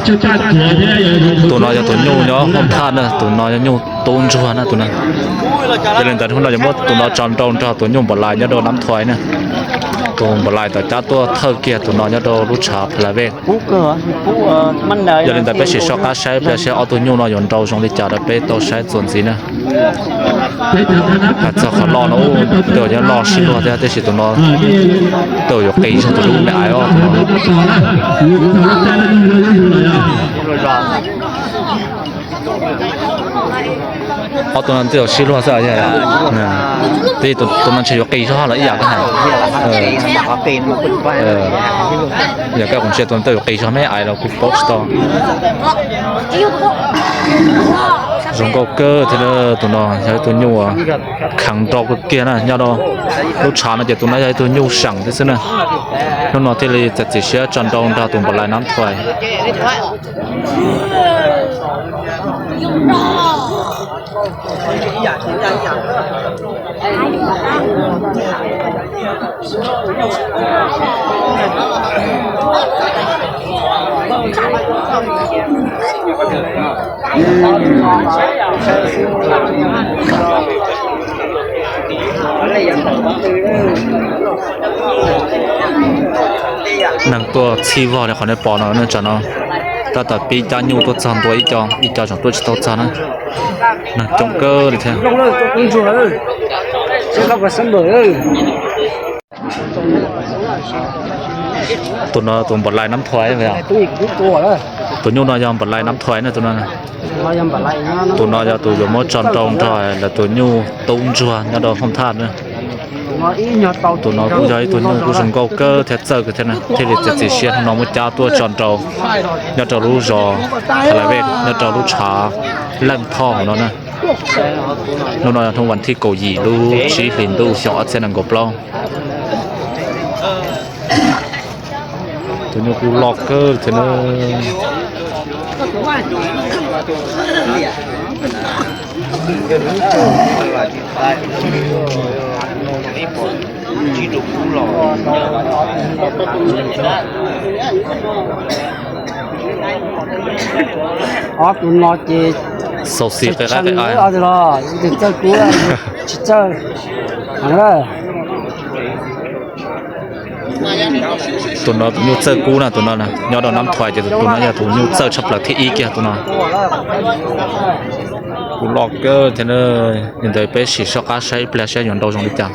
Tus no yog tus nyuj nyob Hoob Thaj na, tus no yog nyuj tub ntsuag na tus no. Yog li ntawd hnub no yuav muab tus no tso nrau nrog tus nyuj npam lais nyob rau Nab Thuais na. Tus npam lais tau cab tuaj thawj kiag tus no nyob rau lub tshav Pha La Vej. Yog li ntawd peb sim soj qab saib pliag saib ob tug nyuj no yuav nrau zoo li cas rau peb tau saib txuas ntxiv na. Txog qhov loj no ub, tej zaum yuav loj sib luag thiab, tiam sis tus no tej zaum yuav qis zog tus lub me aiv os. Ob tug no tej zaum sib luag xwb, tus no ntshe yuav qis zog los ib yam thiab hais. Yog koj kuv ntsia tus no tej zaum qis zog me aiv los kuv paub tsis tau. Zoo nkauj kawg thiab, tus no yog ib tug nyuj uas kheev nrau kawg kiag na, nyob rau lub tshav no ces tus no yog ib tug nyuj seem thiab xwb na. Hnub no thiaj li txiav txim siab tso nrau nrog tus npam lais Nab Thuais. Neeg tuaj txhij vog li qhov nej pom no, tsam no tab tom pib cab nyuj tuaj txog ntua ib co, ib co tseem tuaj tsis tau txog na. Neeg coob kawg li thiab. Tus no tus npam lais Nab Thuais. Tus nyuj no yog npam lais Nab Thuais na tus no. Tus no yog tus yuav muab tso nrau nrog lawv tus nyuj tub ntsuag nyob rau Hoob Thaj na. Tus no kuj yog ib tug nyuj kuj zoo nkauj kawg thiab txawj kawg thiab na, thiaj li txiav txim siab hnub no muab cab tuaj tso nrau nyob rau lub zos Tha Lais Vej, nyob rau lub tshav Leej Thoj hauv no na. Hnub no yog hnub vas thib kaum yim lub tsib hlis ntuj xyoo ob txhiab nees nkaum plaub. Tus nyuj kuj loj kawg thiab na. Ob tug no ces xau xis qe qab qe qas los txawj kub tsis txawj heev lawm. Tus no tus nyuj txawj kub na, tus no nyob rau Nab Thuais ces tus no yog tus nyuj txawj tshaj plaws thib ib kiag tus no. Kuj loj kawg thiab, li ntawd peb sim soj qab saib ib pliag saib yuav nrau zoo li cas.